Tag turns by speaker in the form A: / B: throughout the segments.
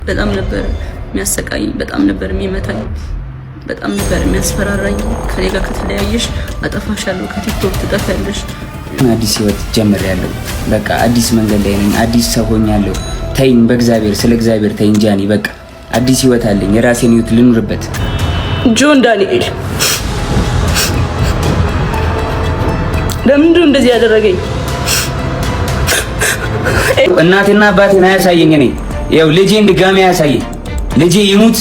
A: በጣም ነበር የሚያሰቃኝ፣ በጣም ነበር የሚመታኝ፣ በጣም ነበር የሚያስፈራራኝ። ከኔ ጋር ከተለያየሽ አጠፋሻለሁ፣ ከቲክቶክ ትጠፊያለሽ።
B: አዲስ ህይወት ጀምሬያለሁ። በቃ አዲስ መንገድ ላይ ነኝ። አዲስ ሰው ሆኛለሁ። ተይኝ፣ በእግዚአብሔር ስለ እግዚአብሔር ተይኝ ጃኒ። በቃ አዲስ ህይወት አለኝ። የራሴን ህይወት ልኑርበት።
A: ጆን ዳንኤል ለምንድን ነው እንደዚህ ያደረገኝ?
B: እናቴና አባቴን አያሳየኝ። እኔ ያው ልጄን ድጋሚ አያሳየኝ። ልጄ ይሙት፣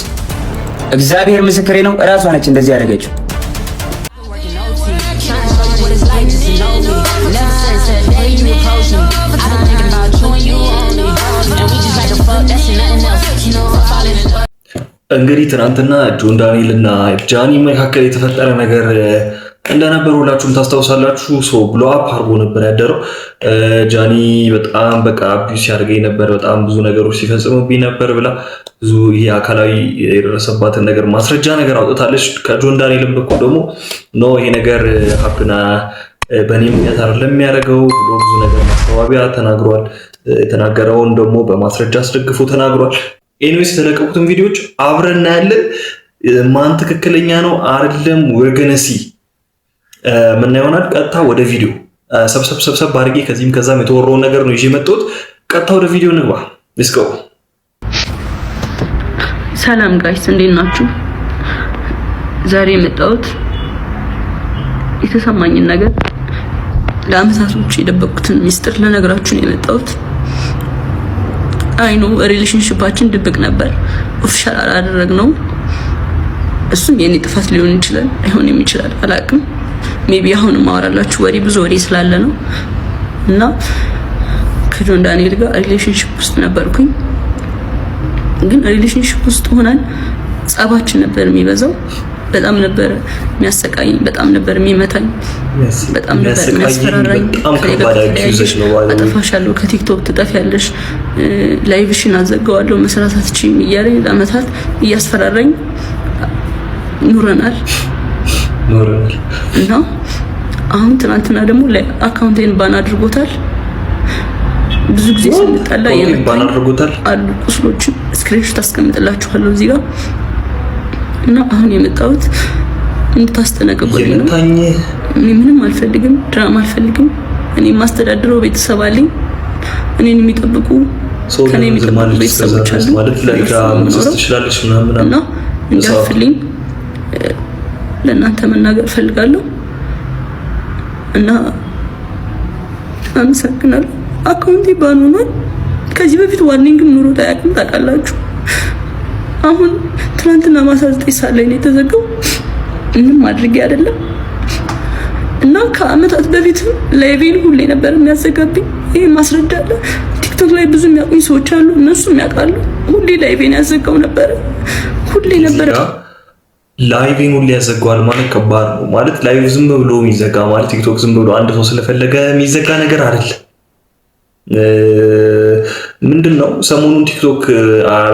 B: እግዚአብሔር ምስክሬ ነው። እራሷ ነች እንደዚህ ያደረገችው።
C: Working OT. Trying to show you what it's like just to know me. Never since the day you approached me. I've been thinking about you and you only. And we just like to fuck, that's nothing else. Falling in love.
D: እንግዲህ ትናንትና ጆን ዳንኤል እና ጃኒ መካከል የተፈጠረ ነገር እንደነበር ሁላችሁም ታስታውሳላችሁ። So blow up አድርጎ ነበር ያደረው። ጃኒ በጣም በቃ abuse ሲያደርገኝ ነበር፣ በጣም ብዙ ነገሮች ሲፈጽሙብኝ ነበር ብላ ብዙ ይሄ አካላዊ የደረሰባትን ነገር ማስረጃ ነገር አውጥታለች። ከጆን ዳንኤልም በኩል ደግሞ no፣ ይሄ ነገር happen በእኔ ምክንያት አይደለም የሚያደርገው ብሎ ብዙ ነገር ማስተባበያ ተናግሯል። የተናገረውን ደግሞ በማስረጃ አስደግፎ ተናግሯል። Anyways፣ የተለቀቁትን ቪዲዮዎች አብረን እናያለን። ማን ትክክለኛ ነው አይደለም፣ we're gonna see ምን ይሆናል። ቀጥታ ወደ ቪዲዮ ሰብሰብ ሰብሰብ አድርጌ ከዚህም ከዛም የተወራውን ነገር ነው ይዤ የመጣሁት። ቀጥታ ወደ ቪዲዮ ንግባ። Let's go።
A: ሰላም guys፣ እንዴት ናችሁ? ዛሬ የመጣሁት የተሰማኝን ነገር፣ ለአመታቶች የደበቅኩትን ሚስጥር ልነግራችሁ ነው የመጣሁት። I know relationship ኣችን ድብቅ ነበር፣ official አላደረግነው። እሱም የኔ ጥፋት ሊሆን ይችላል፣ አይሆንም ይችላል፣ አላቅም። Maybe አሁን ማወራላችሁ ወሬ ብዙ ወሬ ስላለ ነው። እና ከጆን ዳንኤል ጋር relationship ውስጥ ነበርኩኝ። ግን relationship ውስጥ ሆነን ጸባችን ነበር የሚበዛው። በጣም ነበር የሚያሰቃኝ፣ በጣም ነበር የሚመታኝ፣ በጣም ነበር የሚያስፈራራኝ። አጠፋሻለሁ፣ ከቲክቶክ ትጠፊያለሽ፣ live ሽን አዘጋዋለሁ፣ መስራት አትችይም እያለኝ ለአመታት እያስፈራራኝ ኑረናል። እና አሁን ትናንትና ደግሞ account ኤን ban አድርጎታል። ብዙ ጊዜ ስንጣላ
D: ban አድርጎታል።
A: አሉ ቁስሎችን screenshot አስቀምጥላችኋለሁ እዚህ ጋር። እና አሁን የመጣሁት እንድታስጠነቅቁልኝ ነው። እኔ ምንም አልፈልግም፣ ድራማ አልፈልግም። እኔ የማስተዳድረው ቤተሰብ አለኝ። እኔን የሚጠብቁ፣ ከኔ የሚጠብቁ ቤተሰቦች አሉ እና እንዲያርፍልኝ ለእናንተ መናገር እፈልጋለሁ እና አመሰግናለሁ። Account ኤ ban ሆኗል። ከዚህ በፊት warning ም ኑሮት አያውቅም፣ ታውቃላችሁ። አሁን ትናንትና ማታ 9 ሰዓት ላይ ነው የተዘጋው። ምንም አድርጌ አይደለም። እና ከአመታት በፊት live ኤን ሁሌ ነበር የሚያዘጋብኝ። ይሄ ማስረጃ አለ። ቲክቶክ ላይ ብዙ የሚያውቁኝ ሰዎች አሉ፣ እነሱም ያውቃሉ። ሁሌ live ኤን ያዘጋው ነበረ፣ ሁሌ ነበረ።
D: Live ኤን ሁሌ ያዘጋዋል ማለት ከባድ ነው። ማለት live ዝም ብሎ የሚዘጋ፣ ማለት ቲክቶክ ዝም ብሎ አንድ ሰው ስለፈለገ የሚዘጋ ነገር አይደለም። ምንድን ነው፣ ሰሞኑን ቲክቶክ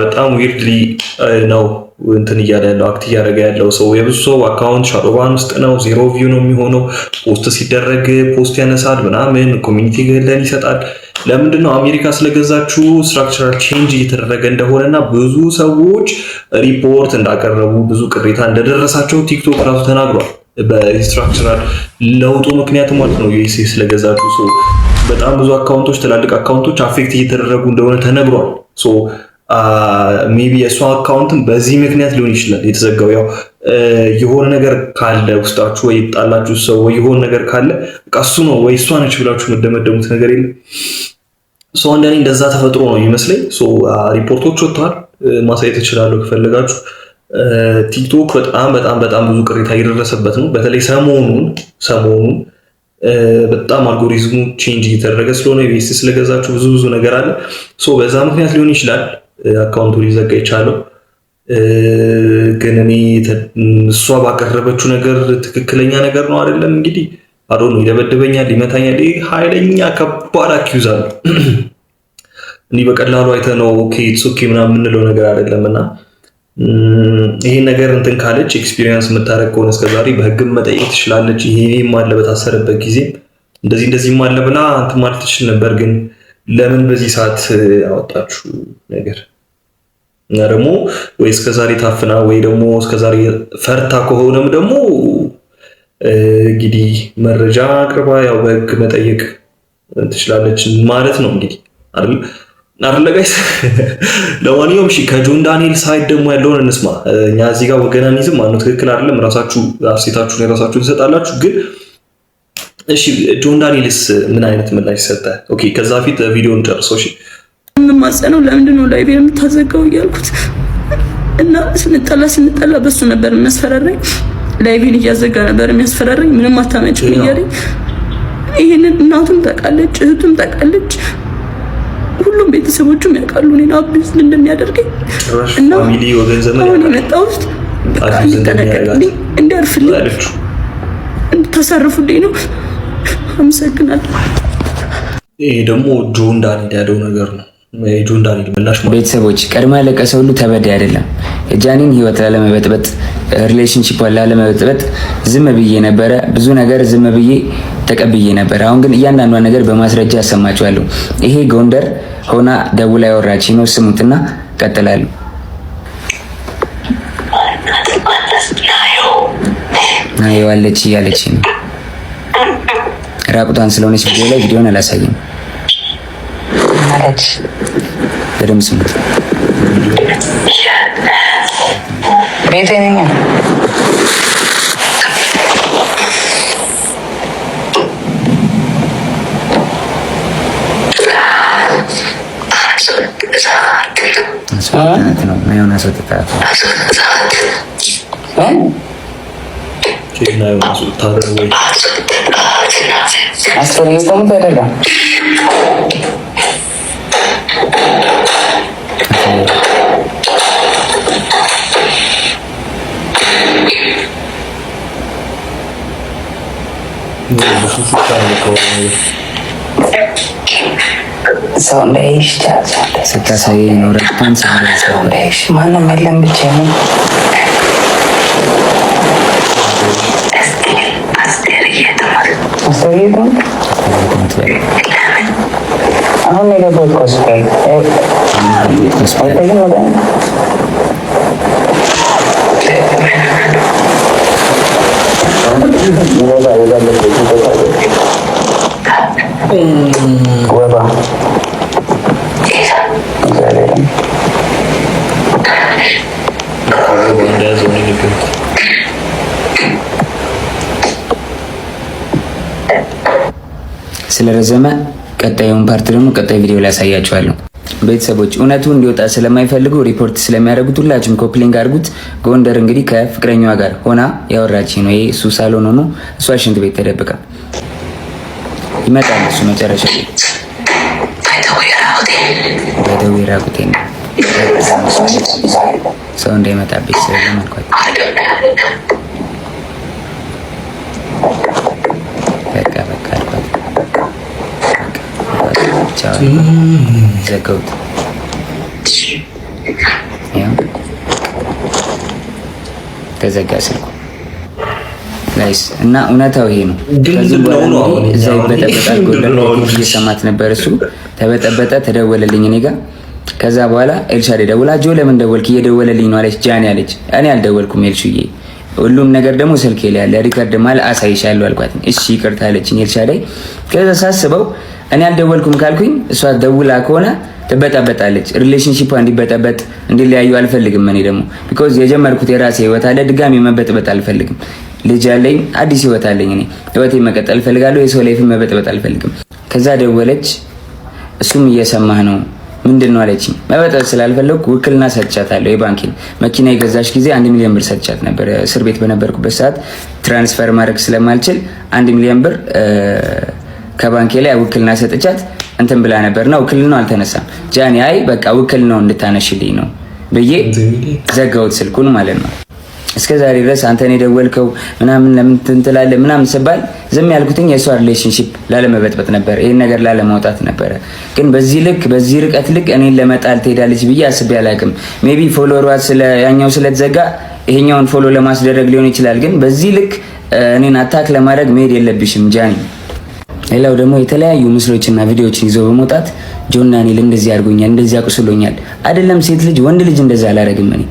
D: በጣም weirdly ነው እንትን እያለ ያለው፣ act እያደረገ ያለው። ሰው የብዙ ሰው account shadow ban ውስጥ ነው፣ zero view ነው የሚሆነው። Post ሲደረግ post ያነሳል ምናምን፣ community guideline ይሰጣል። ለምንድን ነው? አሜሪካ ስለገዛችው structural change እየተደረገ እንደሆነና ብዙ ሰዎች ሪፖርት እንዳቀረቡ፣ ብዙ ቅሬታ እንደደረሳቸው ቲክቶክ ራሱ ተናግሯል። በ structural ለውጡ ምክንያት ማለት ነው። USA ስለገዛችው በጣም ብዙ account ኦች፣ ትላልቅ account ኦች affect እየተደረጉ እንደሆነ ተነግሯል። Maybe የእሷ account ም በዚህ ምክንያት ሊሆን ይችላል የተዘጋው። ያው የሆነ ነገር ካለ ውስጣችሁ ወይ ይጣላችሁ ሰው ወይ የሆነ ነገር ካለ በቃ እሱ ነው ወይ እሷ ነች ብላችሁ መደመደሙት ነገር የለም። So እንደኔ እንደዛ ተፈጥሮ ነው የሚመስለኝ። ሪፖርቶች ወጥተዋል፣ ማሳየት እችላለሁ ከፈለጋችሁ። ቲክቶክ በጣም በጣም በጣም ብዙ ቅሬታ እየደረሰበት ነው። በተለይ ሰሞኑን በጣም algorithm ኡ change እየተደረገ ስለሆነ፣ US ስለገዛችሁ ብዙ ብዙ ነገር አለ። በዛ ምክንያት ሊሆን ይችላል account ኡ ሊዘጋ የቻለው። ግን እኔ እሷ ባቀረበችው ነገር ትክክለኛ ነገር ነው አይደለም እንግዲህ አዶ ነው። ይደበድበኛል፣ ይመታኛል። ይህ ኃይለኛ ከባድ accuse አለ። እንዲህ በቀላሉ አይተህ ነው okay, it's okay ምናምን የምንለው ነገር አይደለም። እና ይሄን ነገር እንትን ካለች፣ experience የምታደርግ ከሆነ እስከዛሬ በህግም መጠየቅ ትችላለች። ይሄም አለ፣ በታሰረበት ጊዜ እንደዚህ እንደዚህም አለ ብላ እንትን ማለት ትችል ነበር። ግን ለምን በዚህ ሰዓት አወጣችሁ ነገር? እና ደግሞ ወይ እስከዛሬ ታፍና ወይ ደግሞ እስከዛሬ ፈርታ ከሆነም ደግሞ እንግዲህ መረጃ አቅርባ ያው በህግ መጠየቅ ትችላለች ማለት ነው እንግዲህ፣ አይደል አይደለ guys? ለማንኛውም እሺ ከጆን ዳንኤል side ደግሞ ያለውን እንስማ። እኛ እዚህ ጋር ወገናኒዝም ማነው ትክክል አይደለም፣ ራሳችሁ አስተያየታችሁን የራሳችሁን ትሰጣላችሁ። ግን እሺ ጆን ዳንኤልስ ምን አይነት ምላሽ ሰጠ? Okay፣ ከዛ ፊት ቪዲዮን ጨርሰው። እሺ።
A: የምማጸነው ለምንድን ነው live የምታዘጋው እያልኩት እና ስንጠላ ስንጠላ በሱ ነበር የሚያስፈራራኝ። Live ኤን እያዘጋ ነበር የሚያስፈራራኝ። ምንም አታመጭም እያለኝ። ይሄንን እናቱም ታውቃለች፣ እህቱም ታውቃለች፣ ሁሉም ቤተሰቦቹም ያውቃሉ እኔን abuse እንደሚያደርገኝ። እና
D: family ወገን ዘመድ
A: አሁን የመጣሁት በቃ እንዲጠነቀቅልኝ፣ እንዲያርፍልኝ፣ እንድታሳርፉልኝ ነው። አመሰግናለሁ።
D: ይሄ ደግሞ ጆን ዳንኤል ያለው ነገር ነው። የጆን ዳንኤል ምላሽ ማለት።
B: ቤተሰቦች፣ ቀድሞ ያለቀሰ ሁሉ ተበዳይ አይደለም። የጃኒን ህይወት ላለመበጥበጥ፣ relationship ላለመበጥበጥ ዝም ብዬ ነበረ። ብዙ ነገር ዝም ብዬ ተቀብዬ ነበር። አሁን ግን እያንዳንዷን ነገር በማስረጃ አሰማችኋለሁ። ይሄ ጎንደር ሆና ደውላ ያወራች ነው። ስሙትና ቀጥላሉ። ናየዋለች እያለች ነው። ራቁቷን ስለሆነች ቪዲዮ ላይ ቪዲዮን አላሳይም። በደምብ ስሙት።
E: ቤቴ ነኝ።
B: አስወጥታት ነው፣ ናየውን አስወጥታት ነው።
D: ናየውን አስወጥታት ወይ?
E: አስር እየተሙት አይደለም።
D: በሱስ ብቻ ነው የምታወራው ነገር።
E: ሰው እንዳይሽ።
B: ስታሳየኝ ነው ረግቷን።
E: ሰው እንዳይሽ፣ ማንም የለም፣ ብቻዬን ነኝ። አስቴር ትሙት። አሁን ነው የገባሁት ከሆስፒታል። አይታይም ወደ ወባ ወባ እግዚአብሔርን
D: እንደያዘው ነው የነገሩት።
B: ስለረዘመ ቀጣዩን part ደግሞ ቀጣይ ቪዲዮ ላይ ያሳያችኋለሁ። ቤተሰቦች፣ እውነቱ እንዲወጣ ስለማይፈልጉ ሪፖርት ስለሚያደርጉት ሁላችሁም copy link አድርጉት። ጎንደር እንግዲህ ከፍቅረኛዋ ጋር ሆና ያወራች ነው። ይሄ እሱ ሳሎን ሆኖ እሷ ሽንት ቤት ተደብቃ ይመጣል። እሱ መጨረሻ ላይ በደዌ ራቁቴን ነው፣ ሰው እንዳይመጣብኝ ስለለም አልኳት። በቃ በቃ አልኳት። ቻው፣ ዘጋሁት። ያው ተዘጋ ስልኩ guys እና እውነታው ይሄ ነው።
D: ግን
B: ከዚህ
D: ምንድን
B: በኋላ
D: ነው
B: እንግዲህ
D: አሁን?
B: እዛ
D: አሁን
B: ይበጠበጣል።
D: ምንድን
B: ጎንደር
D: ነው አሁን?
B: እየሰማት ነበር። እሱ ተበጠበጠ፣ ተደወለልኝ እኔ ጋር። ከዛ በኋላ ኤልሻዴ ደውላ ጆ ለምን ደወልክ? እየደወለልኝ ነው አለች። ጃኒ አለች። እኔ አልደወልኩም ኤልሹዬ፣ ሁሉም ነገር ደግሞ ስልኬ ላይ ያለ record ማለ አሳይሻለሁ አልኳት። እሺ ይቅርታ አለችኝ ኤልሻዳይ። ከዛ ሳስበው እኔ አልደወልኩም ካልኩኝ እሷ ደውላ ከሆነ ትበጠበጣለች። Relationship እንዲበጠበጥ እንዲለያዩ አልፈልግም። እኔ ደግሞ because የጀመርኩት የራሴ ህይወት አለ። ድጋሚ መበጥበጥ አልፈልግም። ልጅ አለኝ፣ አዲስ ህይወት አለኝ። እኔ ህይወቴ መቀጠል እፈልጋለሁ። የሰው life መበጥበጥ አልፈልግም። ከዛ ደወለች። እሱም እየሰማህ ነው ምንድን ነው አለችኝ። መበጠጥ ስላልፈለግኩ ውክልና ሰጥቻታለሁ። የባንኬን መኪና የገዛች ጊዜ 1 ሚሊዮን ብር ሰጥቻት ነበር። እስር ቤት በነበርኩበት ሰዓት transfer ማድረግ ስለማልችል 1 ሚሊዮን ብር ከባንኬ ላይ ውክልና ሰጥቻት እንትን ብላ ነበርና ውክልናው አልተነሳም። ጃኒ አይ በቃ ውክልናው እንድታነሽልኝ ነው ብዬ ዘጋሁት ስልኩን ማለት ነው። እስከ ዛሬ ድረስ አንተን የደወልከው ምናምን ለምን ትላለህ ምናምን ስባል ዝም ያልኩትኝ የእሷ relationship ላለመበጥበጥ ነበር፣ ይሄን ነገር ላለማውጣት ነበረ። ግን በዚህ ልክ፣ በዚህ ርቀት ልክ እኔን ለመጣል ትሄዳለች ብዬ አስቤ አላውቅም። Maybe follower ዋ ስለ ያኛው ስለተዘጋ ይሄኛውን follow ለማስደረግ ሊሆን ይችላል። ግን በዚህ ልክ እኔን attack ለማድረግ መሄድ የለብሽም ጃኒ። ሌላው ደግሞ የተለያዩ ምስሎችና ቪዲዮዎችን ይዞ በመውጣት ጆን ዳንኤል እንደዚህ አድርጎኛል፣ እንደዚህ አቁስሎኛል። አይደለም ሴት ልጅ ወንድ ልጅ እንደዛ አላደርግም እኔ።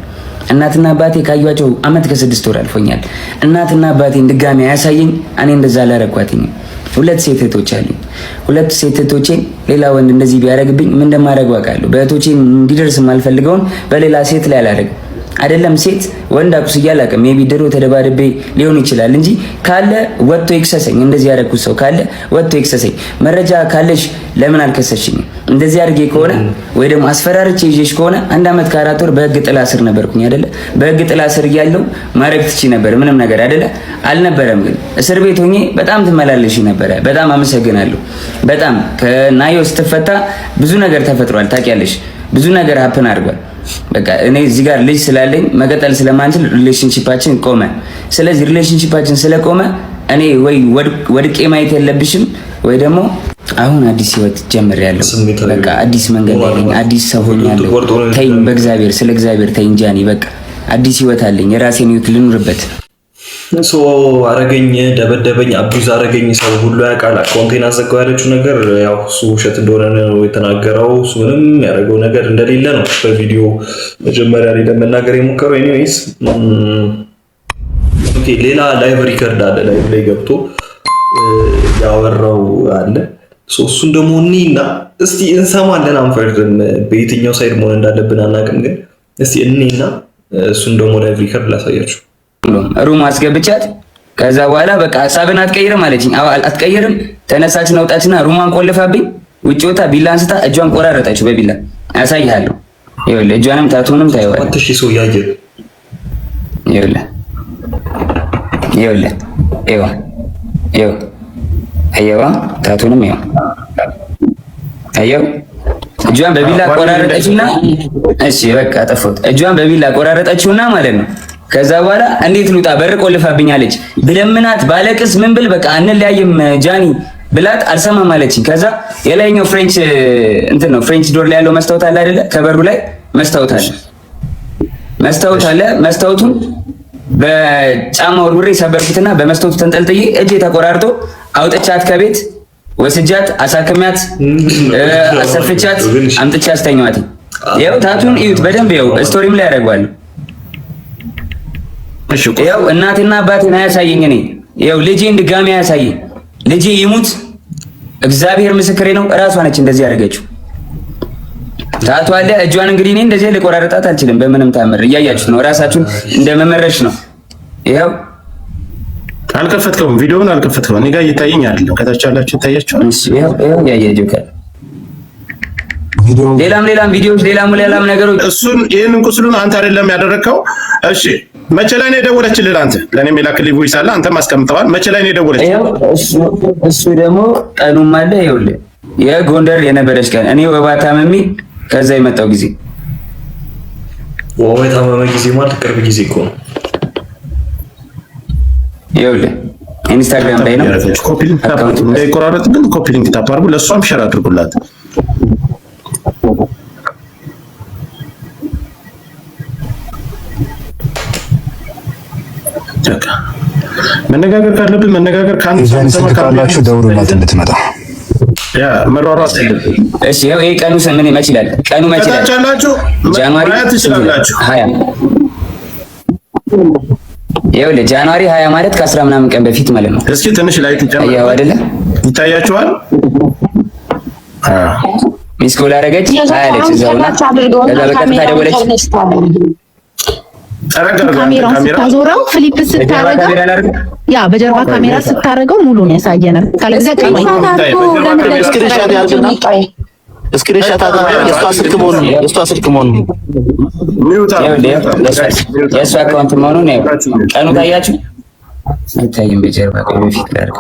B: እናትና አባቴ ካዩቸው አመት ከ6 ወር አልፎኛል። እናትና አባቴን ድጋሚ አያሳየኝ። እኔ እንደዛ አላረኳትኝም። ሁለት ሴት እህቶች አሉኝ። ሁለት ሴት እህቶቼን ሌላ ወንድ እንደዚህ ቢያደርግብኝ ምን እንደማደርግ አውቃለሁ። በእህቶቼ እንዲደርስ የማልፈልገውን በሌላ ሴት ላይ አላደርግም። አይደለም ሴት ወንድ አቁስዬ አላውቅም። Maybe ድሮ ተደባድቤ ሊሆን ይችላል እንጂ ካለ ወጥቶ ይክሰሰኝ። እንደዚህ ያደረኩት ሰው ካለ ወጥቶ ይክሰሰኝ። መረጃ ካለሽ ለምን አልከሰሽኝም? እንደዚህ አድርጌ ከሆነ ወይ ደግሞ አስፈራርቼ ይዤሽ ከሆነ 1 አመት ከ4 ወር በህግ ጥላ ስር ነበርኩኝ አይደለ? በህግ ጥላ ስር እያለሁ ማድረግ ትችይ ነበር ምንም ነገር አይደለ? አልነበረም። ግን እስር ቤት ሆኜ በጣም ትመላለሽ ነበረ። በጣም አመሰግናለሁ። በጣም ከናዮ ስትፈታ ብዙ ነገር ተፈጥሯል። ታውቂያለሽ፣ ብዙ ነገር happen አድርጓል። በቃ እኔ እዚህ ጋር ልጅ ስላለኝ መቀጠል ስለማንችል relationship ኣችን ቆመ። ስለዚህ relationship ኣችን ስለቆመ እኔ ወይ ወድቄ ማየት የለብሽም ወይ ደግሞ አሁን አዲስ ህይወት ጀምሬያለሁ። በቃ አዲስ መንገድ ላይ ነኝ። አዲስ ሰው ሆኛለሁ። ተይኝ፣ በእግዚአብሔር ስለ እግዚአብሔር ተይኝ ጃኒ። በቃ አዲስ ህይወት አለኝ። የራሴን ህይወት ልኑርበት።
D: So አረገኝ፣ ደበደበኝ፣ abuse አረገኝ፣ ሰው ሁሉ ያውቃል። አካውንቴን አዘጋው ያለችው ነገር ያው እሱ ውሸት እንደሆነ ነው የተናገረው። እሱ ምንም ያደረገው ነገር እንደሌለ ነው በቪዲዮ መጀመሪያ ላይ ለመናገር የሞከረው። Anyways, okay፣ ሌላ live record አለ። Live ላይ ገብቶ ያወራው አለ። እሱን ደግሞ እኒና እስቲ እንሰማለን። አንፈርድም። በየትኛው side መሆን እንዳለብን አናውቅም፣ ግን እስቲ እኔና እሱን ደግሞ live record ላሳያችሁ።
B: Room አስገብቻት ከዛ በኋላ በቃ ሀሳብን አትቀይርም አለችኝ። አዎ አትቀይርም። ተነሳችና ወጣችና room ዋን ቆልፋብኝ ውጭ ወጣ ቢላ አንስታ እጇን ቆራረጠችው በቢላ። አሳይሃለሁ። ይኸውልህ እጇንም tattoo ንም ታየዋለህ።
D: ሰው ያየ
B: ይኸውልህ ይኸውልህ ይኸው ይኸው አየዋ tattoo ንም ይኸው አየው እጇን በቢላ ቆራረጠችውና፣ እሺ በቃ ጠፋሁት። እጇን በቢላ ቆራረጠችውና ማለት ነው። ከዛ በኋላ እንዴት ልውጣ በር ቆልፋብኛለች። ብለምናት ባለቅስ ምን ብል በቃ አንለያይም ጃኒ ብላት አልሰማም አለችኝ። ከዛ የላይኛው French እንትን ነው French door ላይ ያለው መስታወት አለ አይደለ? ከበሩ ላይ መስታወት አለ፣ መስታወት አለ። መስታወቱን በጫማ ወርውሬ ሰበርኩትና በመስታወቱ ተንጠልጥዬ እጄ ተቆራርጦ አውጥቻት ከቤት ወስጃት አሳክሚያት አሰፍቻት አምጥቻ አስተኛዋት። ይኸው tattoo ን እዩት በደንብ ይኸው story ም ላይ ያደርገዋለሁ። ይኸው እናቴና አባቴን አያሳየኝ። እኔ ይኸው ልጄን ድጋሚ አያሳየኝ። ልጄ ይሙት እግዚአብሔር ምስክሬ ነው። እራሷ ነች እንደዚህ ያደረገችው። Tattoo አለ እጇን። እንግዲህ እኔ እንደዚህ ልቆራረጣት አልችልም በምንም ታምር። እያያችሁት ነው። እራሳችሁን እንደመመረሽ ነው። ይኸው
F: አልከፈትከውም፣ ቪዲዮውን አልከፈትከውም። እኔ ጋር እየታየኝ አይደለም። ከታች ያላችሁ ይታያችኋል።
B: እሺ፣ ይኸው ይኸው ያያችሁ ሌላም ሌላም ቪዲዮዎች ሌላም ሌላም ነገሮች።
F: እሱን ይህንን ቁስሉን አንተ አይደለም ያደረግከው። እሺ፣ መቼ ላይ ነው የደወለችልህ? አንተ ለእኔም የላክልኝ voice አለ፣ አንተም አስቀምጠዋል። መቼ ላይ ነው የደወለችልህ?
B: እሱ ደግሞ ቀኑም አለ። ይኸውልህ የጎንደር የነበረች ቀን እኔ ወባ ታመሚ ከዛ የመጣው ጊዜ።
D: ወባ የታመመ ጊዜ ማለት ቅርብ ጊዜ እኮ ነው።
B: ይኸውልህ ኢንስታግራም ላይ ነው።
F: Copy link tap እንዳይቆራረጥ ግን copy link tap አድርጉ። ለእሷም share አድርጉላት። በቃ መነጋገር ካለብን መነጋገር ከአንድ
G: የጃኒ ስልክ ካላችሁ ደውሉላት እንድትመጣ።
F: ያ መሯሯጥ የለብንም።
B: እሺ ይኸው ይሄ ቀኑ ምን መች ይላል? ቀኑ መች ይላል?
F: ከታች ያላችሁ
B: January
F: ማየት ትችላላችሁ።
B: 20። ይኸውልህ January 20 ማለት ከአስራ ምናምን ቀን በፊት ማለት ነው።
F: እስኪ ትንሽ ላይ ትጨምር
B: አየኸው አይደለ?
F: ይታያችኋል።
B: Missed call አደረገች አለች እዛውና ከዛ በቀጥታ ደወለች።
F: ጠረግ አድርገው አንተ
H: ካሜራውን
F: ካሜራ
H: ስታዞረው flip
B: በጀርባ
H: ስታረገው
B: ካሜራ ላድርግ?
H: ያ በጀርባ ካሜራ ስታረገው ሙሉን ያሳየናል። ካለዚያ ቀይ
I: Screenshot ያድርግና screenshot አድርጋ የእሷ ስልክ መሆኑን
F: Mute አድርጉ።
B: ይኸውልህ የእሷ account መሆኑን ይኸው ቀኑ ታያችሁ አይታይም። በጀርባ ቆይ በፊት ላድርግ።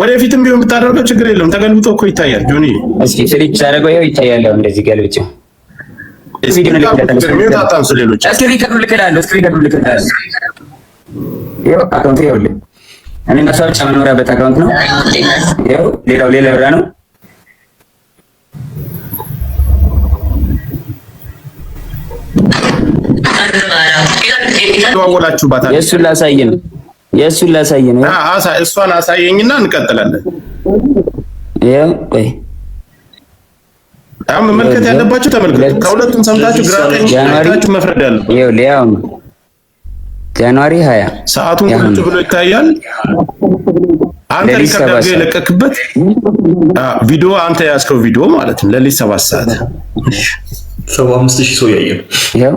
F: ወደፊትም ቢሆን ብታደርገው ችግር የለውም። ተገልብጦ እኮ ይታያል። ጆኒ።
B: እስኪ flip ሳደርገው ይኸው ይታያል። አሁን እንደዚህ ገልብጬው
F: Mute አታንሱ። ሌሎች
B: እስኪ record ኡ ልክልሃለሁ። እስኪ record ኡ ልክልሃለሁ። ይኸው account ኡ ይኸውልህ እኔ እና እሷ ብቻ የምንኖራበት account ነው። ይኸው ሌላው ሌላ ብራ ነው።
F: ተዋወላችሁባታል።
B: የእሱን ላሳይ ነው። የእሱን ላሳይ ነው።
F: እሷን አሳየኝና እንቀጥላለን።
B: ይኸው ቆይ
F: አሁን መመልከት ያለባችሁ ተመልከቱ። ከሁለቱም ሰምታችሁ ግራ ቀኝ አይታችሁ መፍረድ ያለ
B: ይኸውልህ፣ ያው January 20
F: ሰዓቱን ቁጭ ብሎ ይታያል። አንተ record አድርገህ የለቀክበት ቪዲዮ አንተ የያዝከው ቪዲዮ ማለት ነው። ሌሊት 7 ሰዓት
D: 75,000 ሰው ያየ ነው።
B: ይኸው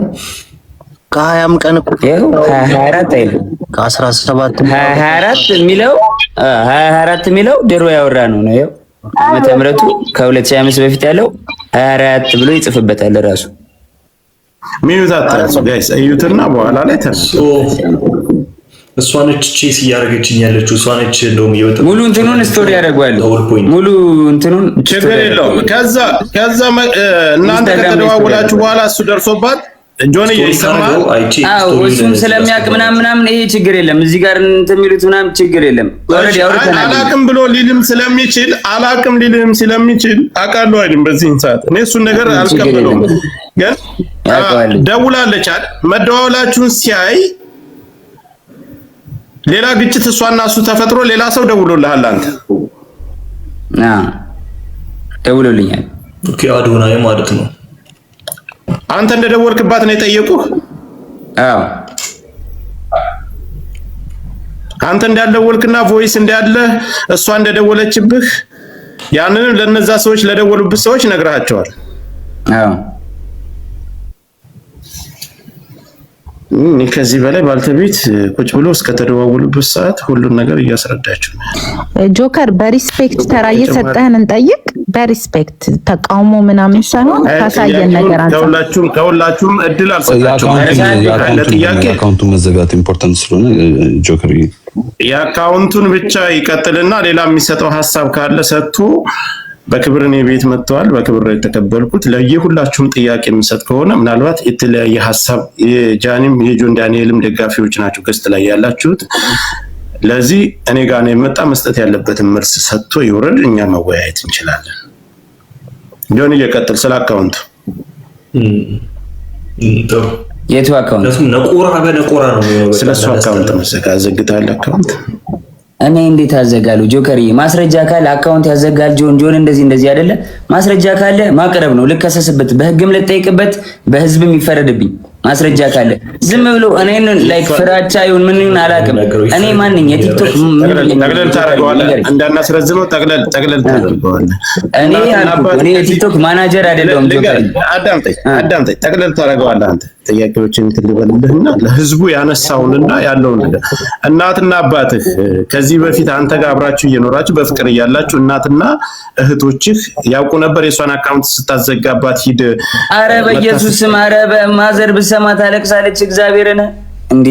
I: ከሀያም ቀን እኮ
B: ይኸው 24 አይልም
I: ከ17
B: 24 የሚለው 24 የሚለው ድሮ ያወራ ነው ነው። ይኸው ዓመተ ምህረቱ ከ2025 በፊት ያለው 24 ብሎ ይጽፍበታል ራሱ።
F: mute አታንሱ guys፣ እዩትና በኋላ ላይ ተነሱ።
D: እሷ ነች chase እያደረገችኝ ያለችው እሷ ነች። እንደውም እየወጣ
B: ሙሉ እንትኑን story ያደርገዋል። ሙሉ እንትኑን
F: ችግር የለውም። ከዛ ከዛ እናንተ ከተደዋወላችሁ በኋላ እሱ ደርሶባት ጆን ይሰማል።
B: አዎ እሱም ስለሚያውቅ ምናምን ምናምን ይሄ ችግር የለም። እዚህ ጋር እንትን የሚሉት ምናምን ችግር የለም። Already አውርተናል።
F: አላቅም ብሎ ሊልም ስለሚችል አላቅም ሊልም ስለሚችል አውቃለሁ አይልም። በዚህን ሰዓት እኔ እሱን ነገር አልቀበለውም። ግን ደውላለች አይደል? መደዋወላችሁን ሲያይ ሌላ ግጭት እሷና እሱ ተፈጥሮ ሌላ ሰው ደውሎልሃል አንተ?
B: አዎ ደውሎልኛል።
D: Okay አዶናይ ማለት ነው።
F: አንተ እንደደወልክባት ነው የጠየቁህ?
B: አዎ
F: አንተ እንዳልደወልክና voice እንዳለ እሷ እንደደወለችብህ ያንንም ለነዛ ሰዎች ለደወሉብህ ሰዎች ነግረሃቸዋል።
B: አዎ
F: እኔ ከዚህ በላይ ባልተቤት ቁጭ ብሎ እስከተደዋወሉበት ሰዓት ሁሉን ነገር እያስረዳችሁ ነው።
H: ጆከር በ respect ተራ እየሰጠህን እንጠይቅ። በ respect ተቃውሞ ምናምን ሳይሆን ካሳየን ነገር አንጻር
F: ከሁላችሁም ከሁላችሁም እድል አልሰጣችሁም። ለጥያቄ
J: የ account ኡ መዘጋት important ስለሆነ ጆከር
F: የ account ኡን ብቻ ይቀጥልና ሌላ የሚሰጠው ሀሳብ ካለ ሰጥቶ በክብር እኔ ቤት መጥተዋል። በክብር ነው የተቀበልኩት። ለየሁላችሁም ጥያቄ የምሰጥ ከሆነ ምናልባት የተለያየ ሀሳብ የጃኒም የጆን ዳንኤልም ደጋፊዎች ናቸው guest ላይ ያላችሁት። ለዚህ እኔ ጋር ነው የመጣ መስጠት ያለበትን መልስ ሰጥቶ ይውረድ። እኛ መወያየት እንችላለን። ጆን እየቀጥል ስለ account ኡ
B: የቱ account?
D: ነቆራ በነቆራ ነው የሚሆነው።
F: ስለ እሱ account መዘጋ ዘግታል account
B: እኔ እንዴት አዘጋለሁ? ጆከር ማስረጃ ካለ account ያዘጋል። ጆን ጆን እንደዚህ እንደዚህ አይደለ? ማስረጃ ካለ ማቅረብ ነው። ልከሰስበት፣ በህግም ልጠይቅበት፣ በህዝብም ይፈረድብኝ። ማስረጃ ካለ ዝም ብሎ እኔን like ፍራቻ ይሁን ምን ይሁን አላውቅም። እኔ ማንኝ የቲክቶክ
F: ጠቅለል ታደርገዋለህ፣ እንዳናስረዝመው ጠቅለል ጠቅለል ታደርገዋለህ።
B: እኔ አልኩህ፣ እኔ የቲክቶክ ማናጀር አይደለሁም። ጆከር
F: አዳምጠኝ አዳምጠኝ፣ ጠቅለል ታደርገዋለህ አንተ ጥያቄዎችን እንትን ልበልልህና ለህዝቡ ያነሳውንና ያለውን ነገር እናትና አባትህ ከዚህ በፊት አንተ ጋር አብራችሁ እየኖራችሁ በፍቅር እያላችሁ እናትና እህቶችህ ያውቁ ነበር የእሷን account ስታዘጋባት ሂድ።
B: አረ በኢየሱስ ስም፣ አረ በ mother ብሰማ ታለቅሳለች። እግዚአብሔርን እንዴ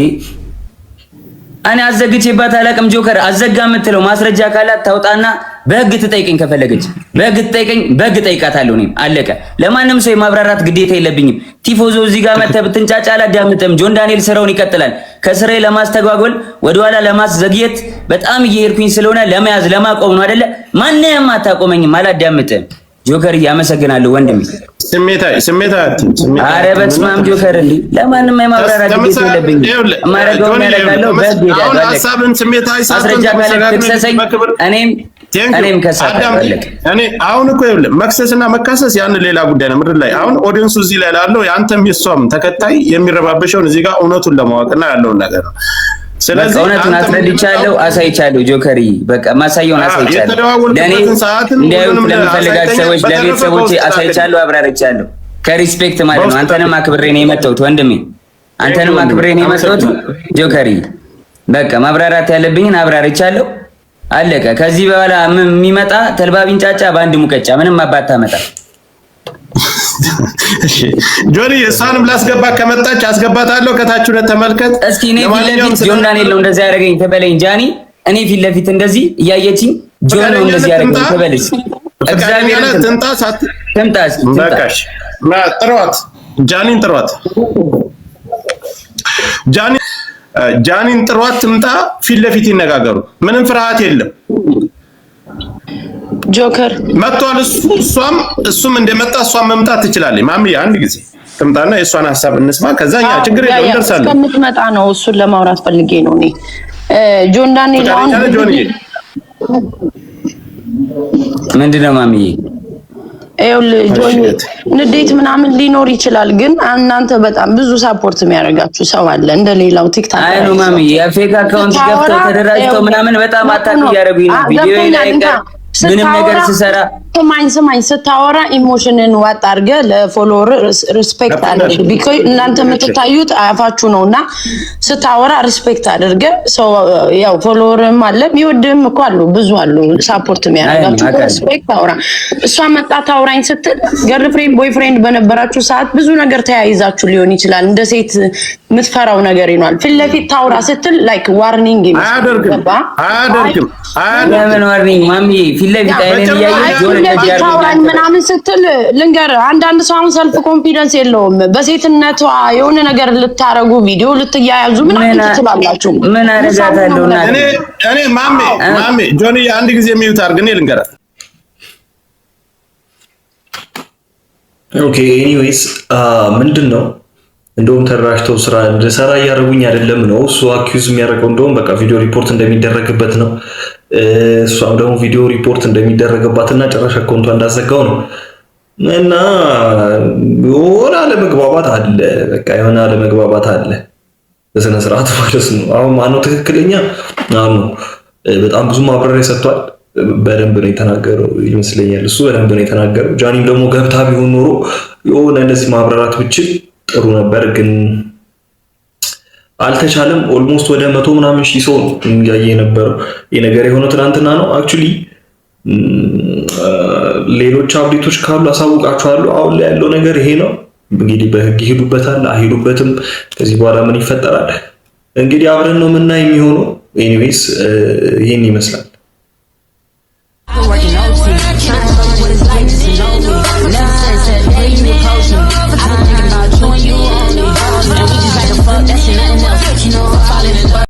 B: እኔ አዘግቼባት አላቅም። ጆከር አዘጋ የምትለው ማስረጃ ካላት ታውጣና በህግ ትጠይቀኝ። ከፈለገች በህግ ትጠይቀኝ፣ በህግ ጠይቃታለሁ። እኔም አለቀ። ለማንም ሰው የማብራራት ግዴታ የለብኝም። ቲፎዞ እዚህ ጋር መተህ ብትንጫጫ አላዳምጥም። ጆን ዳንኤል ስራውን ይቀጥላል። ከስራዬ ለማስተጓጎል ወደኋላ ለማስዘግየት በጣም እየሄድኩኝ ስለሆነ ለመያዝ ለማቆም ነው አይደለ? ማንም አታቆመኝም። አላዳምጥም። ጆከር እያመሰግናለሁ ወንድሜ።
F: ስሜታዊ ስሜታዊ አትሁን። ስሜታዊ
B: አረ በስመ አብ ጆከር፣ እንዴ ለማንም የማብራራት ግዴታ የለብኝም። የማደርገውን ያደርጋለሁ። በህግ
F: አሁን
B: እሄዳለሁ። አለቀ።
F: ሀሳብን ስሜታዊ ሳትሆን
B: ማስረጃ ካለ
F: ተመሰጋግነን
B: ትክሰሰኝ።
F: በክብር
B: እኔም እኔም ከሳታለሁ። አለቀ።
F: እኔ አሁን እኮ ይኸውልህ መክሰስና መካሰስ ያን ሌላ ጉዳይ ነው። ምድር ላይ አሁን audience ኡ እዚህ ላይ ላለው የአንተም የእሷም ተከታይ የሚረባበሸውን እዚህ ጋር እውነቱን ለማወቅና ያለውን ነገር ነው። ስለዚህ
B: በቃ እውነቱን
F: አንተም
B: አስረድቻለሁ፣ አሳይቻለሁ። ጆከሪ በቃ ማሳየውን አሳይቻለሁ። ለእኔ
F: የተደዋወልክበትን ሰዓትም
B: እንዲያዩት
F: ሁሉንም
B: ለምፈልጋቸው
F: አሳይተኛል።
B: ሰዎች
F: በተረፈ
B: ለቤተሰቦቼ
F: በውስጥ
B: አሳይቻለሁ፣ አብራርቻለሁ። ከ respect ማለት ነው።
F: በውስጥ
B: አንተንም አክብሬ ነው የመጣሁት ወንድሜ፣ አንተንም አክብሬ ነው የመጣሁት ጆከሪ። በቃ ማብራራት ያለብኝን አብራርቻለሁ። አለቀ። ከዚህ በኋላ የሚመጣ ተልባ ቢንጫጫ በአንድ ሙቀጫ ምንም አባት ታመጣ።
F: እሺ ጆኒ፣ እሷንም ላስገባ ከመጣች አስገባታለሁ። ከታች ሁነት ተመልከት።
B: እስኪ እኔ ፊት
F: ለማንኛውም
B: ለፊት ጆን ዳንኤል ነው እንደዚህ ያደረገኝ ትበለኝ ጃኒ። እኔ ፊት ለፊት እንደዚህ እያየችኝ ጆን ነው
F: ፈቃደኛ
B: እንደዚህ
F: ነህ
B: ያደረገኝ
F: ትምጣ?
B: ትበልስ።
F: ፈቃደኛ
B: እግዚአብሔርን
F: ነህ
B: ትምጣ
F: ትምጣ? ሳት
B: ትምጣ እስኪ ትምጣ።
F: በቃሽ፣ ና ጥሯት፣ ጃኒን ጥሯት፣ ጃኒ ጃኒን ጥሯት ትምጣ። ፊት ለፊት ይነጋገሩ። ምንም ፍርሃት የለም።
A: ጆከር
F: መጥቷል። እሱ እሷም እሱም እንደመጣ እሷም መምጣት ትችላለች። ማሚ አንድ ጊዜ ትምጣና የእሷን ሀሳብ እንስማ። ከዛ እኛ ችግር የለውም እንደርሳለን።
A: እስከምትመጣ ነው እሱን ለማውራት ፈልጌ ነው እኔ ጆን ዳንኤል አሁን
F: ፈቃደኛ ነህ ጆንዬ?
B: ምንድን ነው ማሚዬ?
K: ይኸውልህ ጆኒ፣ ንዴት ምናምን ሊኖር ይችላል፣ ግን እናንተ በጣም ብዙ support የሚያደርጋችሁ ሰው አለ። እንደ ሌላው TikTok
B: አይ ነው ማሚዬ፣ የ fake account ገብተው ተደራጅተው ምናምን በጣም attack እያደረጉኝ ነው። ቪዲዮ ላይ ምንም ነገር ስሰራ
K: ስማኝ ስማኝ፣ ስታወራ emotion ን ዋጥ አድርገህ ለ follower respect አድርግ። Because እናንተ የምትታዩት አፋችሁ ነው እና ስታወራ respect አድርገህ ሰው ያው follower ም አለ፣ የሚወድህም እኮ አሉ፣ ብዙ አሉ support የሚያደርጋችሁ። Respect አውራ። እሷ መጣ ታውራኝ ስትል girlfriend boyfriend በነበራችሁ ሰዓት ብዙ ነገር ተያይዛችሁ ሊሆን ይችላል። እንደ ሴት የምትፈራው ነገር ይኗል። ፊት ለፊት ታውራ ስትል like warning ይመስላል።
F: አያደርግም፣ አያደርግም።
B: ለምን warning ማሚዬ? ፊት ለፊት አይኔን እያየች ጆን እንደዚህ
K: ታውራኝ ምናምን ስትል ልንገርህ፣ አንዳንድ ሰው አሁን self confidence የለውም። በሴትነቷ የሆነ ነገር ልታረጉ ቪዲዮ ልትያያዙ ምናምን ትችላላችሁ።
B: ምን አደርጋታለሁ?
F: እኔ ማሜ ማሜ ጆኒ አንድ ጊዜ mute አድርግ፣ እኔ ልንገራት።
D: Okay, anyways ምንድን ነው፣ እንደውም ተደራጅተው ስራ እንድሰራ እያደረጉኝ አይደለም ነው እሱ accuse የሚያደርገው። እንደውም በቃ ቪዲዮ ሪፖርት እንደሚደረግበት ነው። እሷም ደግሞ ቪዲዮ ሪፖርት እንደሚደረግባት እና ጭራሽ account ቷ እንዳዘጋው ነው። እና የሆነ አለመግባባት አለ። በቃ የሆነ አለመግባባት አለ በስነ ስርዓት ማለት ነው። አሁን ማነው ትክክለኛ? አሁን ነው በጣም ብዙ ማብራሪያ ሰጥቷል። በደንብ ነው የተናገረው ይመስለኛል። እሱ በደንብ ነው የተናገረው። ጃኒም ደግሞ ገብታ ቢሆን ኖሮ የሆነ እንደዚህ ማብራራት ብችል ጥሩ ነበር፣ ግን አልተቻለም። Almost ወደ 100 ምናምን ሺህ ሰው ነው እያየ የነበረው። ይህ ነገር የሆነው ትናንትና ነው። Actually ሌሎች update ኦች ካሉ አሳውቃችኋለሁ። አሁን ላይ ያለው ነገር ይሄ ነው። እንግዲህ በህግ ይሄዱበታል አይሄዱበትም፣ ከዚህ በኋላ ምን ይፈጠራል እንግዲህ አብረን ነው የምናይ የሚሆነው። Anyways ይህን ይመስላል።
C: Working